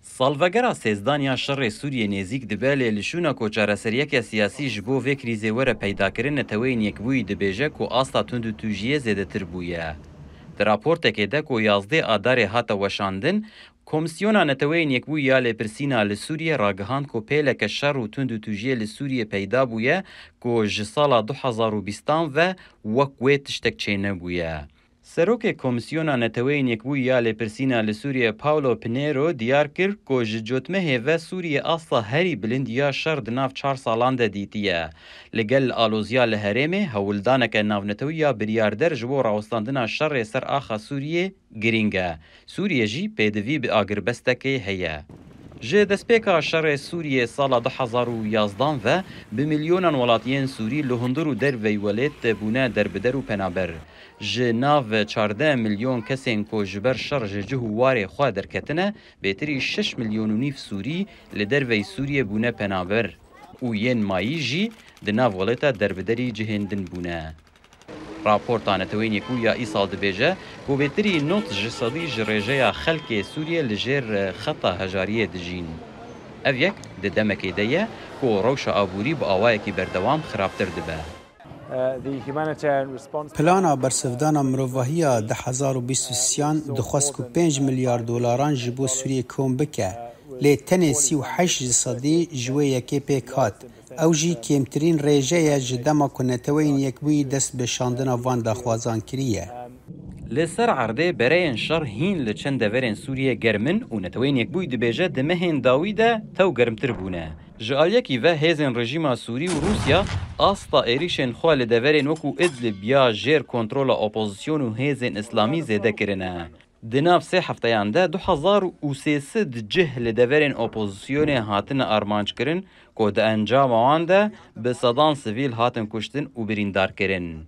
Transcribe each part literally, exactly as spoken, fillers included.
Salvegera sêzdan ya şerê Sûriyê nêzîk dibe, lê li şûna ku çareseriyeke siyasî ji bo vê krîzê were peydakirin, Neteweyên Yekbûyî dibêje ku asta tundûtûjiyê zêdetir bûye. Di raportekê de ku yazdê Adarê hate weşandin, Komîsyona Neteweyên Yekbûyî ya Lêpirsîna li Sûriyê ragihand ku pêleke şer û tundûtûjiyê li Sûriyê peyda bûye ku ji sala du hezar û bîstan ve wek wê tiştek çênebûye. Serokê Komîsyona Neteweyên Yekbûyî ya Lêpirsîna li Sûriyê Paulo Pinheiro diyar kir ku ji cotmehê ve Sûriyê asta herî bilind ya şer di nav çar salan de dîtiye. Li gel aloziya li herêmê, hewldaneke navnetewî ya biryarder ji bo rawestandina şerê ser axa Sûriyê girîng e. Sûriye jî pêdivî bi agirbestekê heye. Ji destpêka şerê Sûriyê sala du hezar û yazdan ve bi milyonan welatiyên Sûrî li hundir û derveyî welêt bûne derbider û penaber. Ji nav çardeh milyon kesên ku ji ber şer ji cih û warê xwe derketine, bêtirî şeş milyon û nîv Sûrî li derveyî Sûriyê bûne penaber û yên mayî jî di nav welêta derbiderî cihên din bûne. Raporta Neteweyên Yekbûyî ya îsal dibêje ku bêtirî nod ji sedî ji rêjeya xelkê Sûriyê li jêr xeta hejariyê dijîn. Ev yek di demekê de ye ku rewşa aborî bi awayekî berdewam xirabtir dibe. Plana bersivdana mirovahî ya du hezar û bîst û sêyan dixwest ku pênc milyar dolaran ji bo Sûriyê kom bike, lê tenê sî û heşt ji sedî ji wê yekê pêk hat. Ew jî kêmtirîn rêje ye ji dema ku Neteweyên Yekbûyî dest bi şandina van daxwazan kiriye. Li ser erdê bereyên şer hîn li çend deverên Sûriyê germ in û Neteweyên Yekbûyî dibêje di mehên dawî de tew germtir bûne. Ji aliyekî ve hêzên rejîma Sûrî û Rûsya asta êrîşên xwe li deverên wekû Idlib ya jêr kontrola opozîsyon û hêzên îslamî zêde kirine. Di nav sê hefteyan de du hezar û sê sed cih li deverên opozîsyonê hatine armanckirin ku di encama wan de bi sedan sivîl hatin kuştin û birîndar kirin.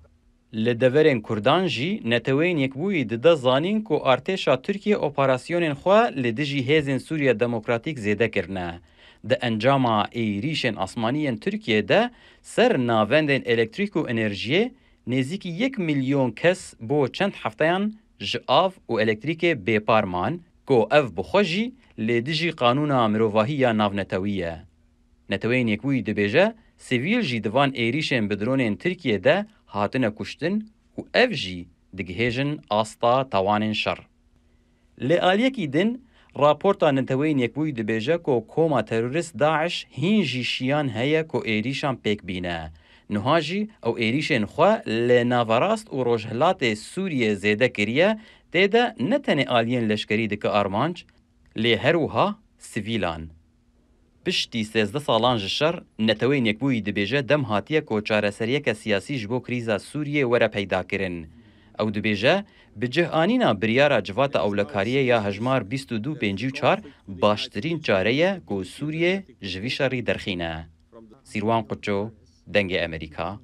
Li deverên Kurdan jî Neteweyên Yekbûyî dide zanîn ku artêşa Tirkiyê operasyonên xwe li dijî hêzên Sûriya Demokratîk zêde kirine. Di encama êrîşên asmanî yên Tirkiyê de ser navendên elektrîk û enerjiyê nêzîkî yek milyon kes bo çend hefteyan ji av û elektrîkê bêpar man, ku ev bi xwe jî li dijî qanûna mirovahî ya navnetewî ye. Neteweyên Yekbûyî dibêje, sivîl jî di van êrîşên bi dronên Tirkiyê de hatine kuştin û ev jî digihêjin asta tawanên şer. Li aliyekî din, raporta Neteweyên Yekbûyî dibêje ku koma terorîst DAIŞ hîn jî şiyan heye ku êrîşan pêk bîne. Niha jî ew êrîşên xwe li naverast û rojhilatê Sûriyê zêde kiriye, tê de ne tenê aliyên leşkerî dike armanc, lê her wiha sivîlan. Piştî sêzdeh salan ji şer, Neteweyên Yekbûyî dibêje dem hatiye ku çareseriyeke siyasî ji bo krîza Sûriyê were peydakirin. Ew dibêje, bi cih anîna biryara Civata Ewlekariyê ya hejmar bîst û du pêncî û çar baştirîn çare ye ku Sûriyê ji vî şerî derxîne. Sîrwan Quço, Dengê Amerîka,